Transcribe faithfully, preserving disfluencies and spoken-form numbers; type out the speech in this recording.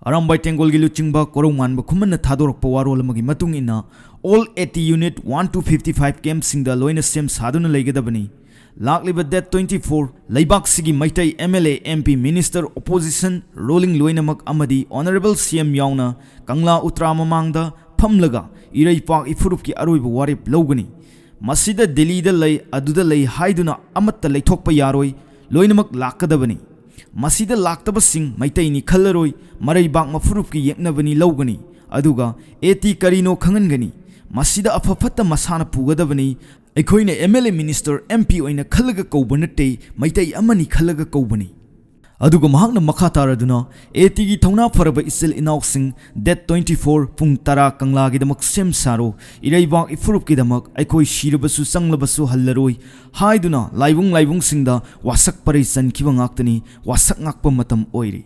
ꯑꯔꯥꯝꯕꯥꯏ ꯇꯦꯡꯒꯣꯜꯒꯤ ꯂꯨꯆꯤꯡꯕ ꯀꯣꯔꯧꯉꯥꯟꯕ ꯈꯨꯃꯟꯅ ꯊꯥꯗꯣꯔꯛꯄ ꯋꯥꯔꯣꯜ ꯑꯃꯒꯤ ꯃꯇꯨꯡ ꯏꯟꯅ, all eighty unit one to fifty five campꯁꯤꯡꯗ ꯂꯣꯏꯅ ꯁꯦꯝ ꯁꯥꯗꯨꯅ ꯂꯩꯒꯗꯕꯅꯤ꯫ ꯂꯥꯛꯂꯤꯕ date twenty four ꯂꯩꯕꯥꯛꯁꯤꯒꯤ Meitei M L A, M P, minister, opposition, ruling ꯂꯣꯏꯅꯃꯛ ꯑꯃꯗꯤ honourable C M ꯌꯥꯎꯅ ꯀꯪꯂꯥ ꯎꯇ꯭ꯔꯥ ꯃꯃꯥꯡꯗ ꯐꯝꯂꯒ ꯏꯔꯩꯄꯥꯛ ꯏꯐꯨꯔꯨꯞꯀꯤ ꯑꯔꯣꯏꯕ ꯋꯥꯔꯦꯞ ꯂꯧꯒꯅꯤ꯫ ꯃꯁꯤꯗ ꯗꯤꯜꯂꯤꯗ ꯂꯩ, ꯑꯗꯨꯗ ꯂꯩ ꯍꯥꯏꯗꯨꯅ ꯑꯃꯠꯇ ꯂꯩꯊꯣꯛꯄ ꯌꯥꯔꯣꯏ, ꯂꯣꯏꯅꯃꯛ ꯂꯥꯛꯀꯗꯕꯅꯤ꯫ ꯃꯁꯤꯗ ꯂꯥꯛꯇꯕꯁꯤꯡ ꯃꯩꯇꯩꯅꯤ ꯈꯜꯂꯔꯣꯏ, ꯃꯔꯩꯕꯥꯛ ꯃꯐꯨꯔꯨꯞꯀꯤ ꯌꯦꯛꯅꯕꯅꯤ ꯂꯧꯒꯅꯤ, ꯑꯗꯨꯒ AT ꯀꯔꯤꯅꯣ ꯈꯪꯍꯟꯒꯅꯤ꯫ ꯃꯁꯤꯗ ꯑꯐ ꯐꯠꯇ ꯃꯁꯥꯅ ꯄꯨꯒꯗꯕꯅꯤ꯫ ꯑꯩꯈꯣꯏꯅ M L A, minister, M P ꯑꯣꯏꯅ ꯈꯜꯂꯒ ꯀꯧꯕ ꯅꯠꯇꯦ, ꯃꯩꯇꯩ ꯑꯃꯅꯤ ꯈꯜꯂꯒ ꯀꯧꯕꯅꯤ꯫ ꯑꯗꯨꯒ ꯃꯍꯥꯛꯅ ꯃꯈꯥ ꯇꯥꯔꯗꯨꯅ, ATꯒꯤ ꯊꯧꯅꯥ ꯐꯔꯕ ꯏꯆꯤꯜ ꯏꯅꯥꯎꯁꯤꯡ, date twenty four ꯄꯨꯡ ꯇꯔꯥ ꯀꯪꯂꯥꯒꯤꯗꯃꯛ ꯁꯦꯝ ꯁꯥꯔꯣ, ꯏꯔꯩꯕꯥꯛ ꯏꯐꯨꯔꯨꯞꯀꯤꯗꯃꯛ ꯑꯩꯈꯣꯏ ꯁꯤꯔꯕꯁꯨ ꯆꯪꯂꯕꯁꯨ ꯍꯜꯂꯔꯣꯏ ꯍꯥꯏꯗꯨꯅ ꯂꯥꯏꯕꯨꯡ ꯂꯥꯏꯕꯨꯡꯁꯤꯡꯗ ꯋꯥꯁꯛ ꯄꯔꯩ ꯆꯟꯈꯤꯕ ꯉꯥꯛꯇꯅꯤ꯫ ꯋꯥꯁꯛ ꯉꯥꯛꯄ ꯃꯇꯝ ꯑꯣꯏꯔꯤ꯫